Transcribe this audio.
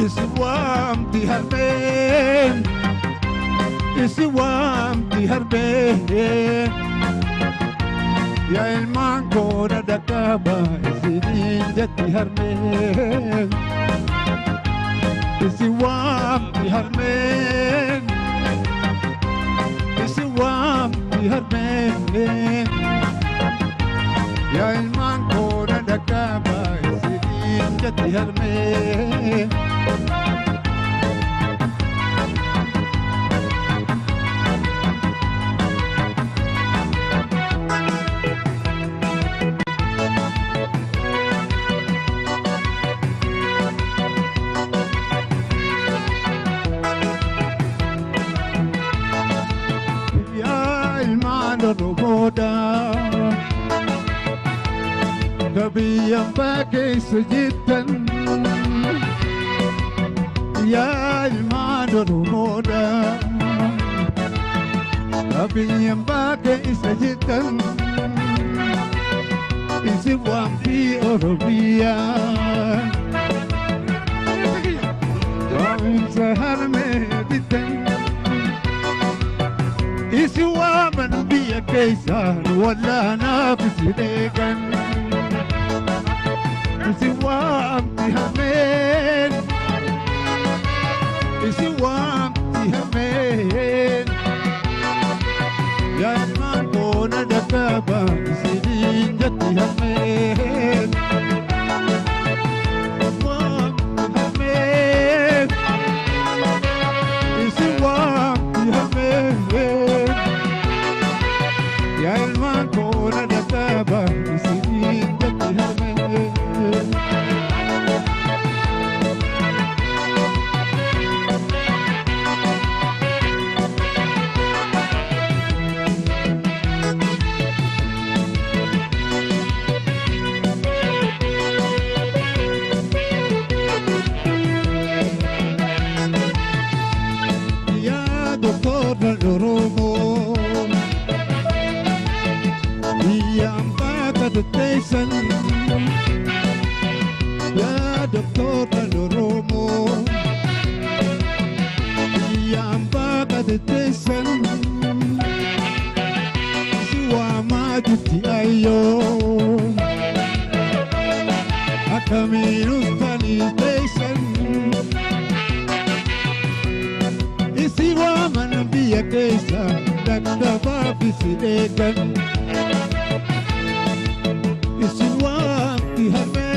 Isi waamti harmeen, isi waamti harmeen. Yaa ilmaan koona dhaqqaba isiniin jetti harmeen. Isi waamti harmeen, isi waamti harmeen. Yaa ilmaan koona dhaqqaba isiniin jetti harmeen. Yaa ilmaan Oromoodha. Ka biyya abbaa keessa jirtan. Yaa ilmaan Oromoodha. Ka biyya abbaa keessa jirtan. Isin waamti Oromiyaa. Waamsa harmee bitan. Isi waaman biyya keessaan wallaanaaf isin eegan. Isi waamti harmeen. Isi waamti harmeen. Yaa ilmaan koona dhaqqaba isiniin jetti harmeen. Waamti harmeen. Isi waamti harmeen. Yaa ilmaan koona dhaqqaba isiniin jetti harmeen. Yaa doktora Oromoo, biyya ambaa kadhatteessan. Yaa doktora Oromoo, biyya ambaa kadhatteessan. Si waamaa jirti ayyoo, akkamiin uffanii teessan. Isi waaman biyya keessa dhaqqabaaf isin eegan. Isi waamti harmeen.